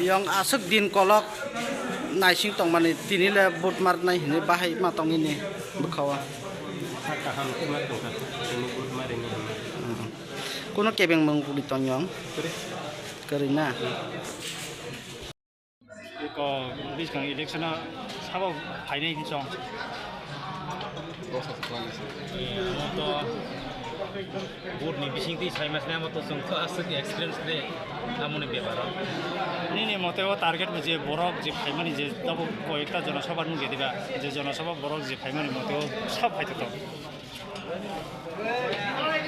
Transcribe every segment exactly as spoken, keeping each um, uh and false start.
Yong aswk din kolok naising tongmani, tini le vote marnai hinwi bahai ma tongwini bwkhao. Kaham khe ma tongkha, tini vote marini hinwi. Kuno kebeng mung bwlwi tong yong? Kwrwi. Kwrwi na? Eko biskang election o sabo phainai hinsong. Bosa se kwlangni se. Amo to vote ni bising twi sai mas nai, amo to chwng to aswk experience kre amoni beparo. Nini mote o target bo je borok je phaimani je tabuk koyekta jonosabha nung je diba, je jonosabha borok je phaimani mote o sab phaito to.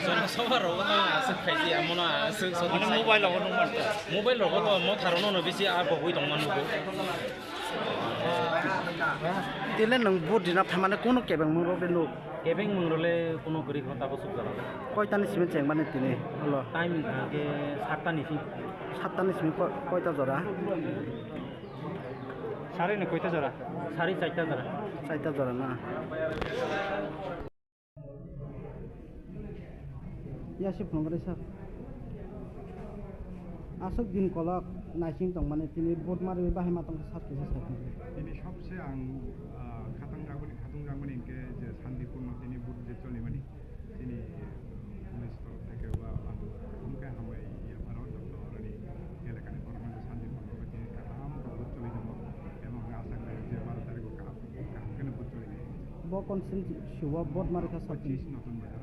Jonosabha rogo to aswk khaisi, amono aswk soto. Mane sai. Mobile rogo nung man. Mobile rogo to motha rono no bisi a bogwi tongma nugo. Tile nwng vote rina phaimani kunu kebeng mung rok de nuk? Kebeng mung role kuno gari ghonta bo suk jala. Koitani simi chengmani tini? Hello. Time hingke satta ni simi. Satta ni simi ko-, koita jora? Sari ni koita jora? Sari chaita jora. Chaita jora na? Yasi phunukgwi sir. Aswk din kolok naising tongmani tini vote marwi bahai ma tongkha sir kisa sai. Tini sobse ang, ah, khatang jagmani, khatung jagmani hinkhe je shantiporno tini vote je cholimani. Tini police torof theke ba ang hamkhe hambai yapharo joto oroni elakani borokno shantiporno tini kaham khe vote choli tongo. Emo ang asa khlaio je baro tarikh o kaham, kaham kheno vote choli nai. Bo constituency o vote marwi kha sir tini? Pachis notun bajar.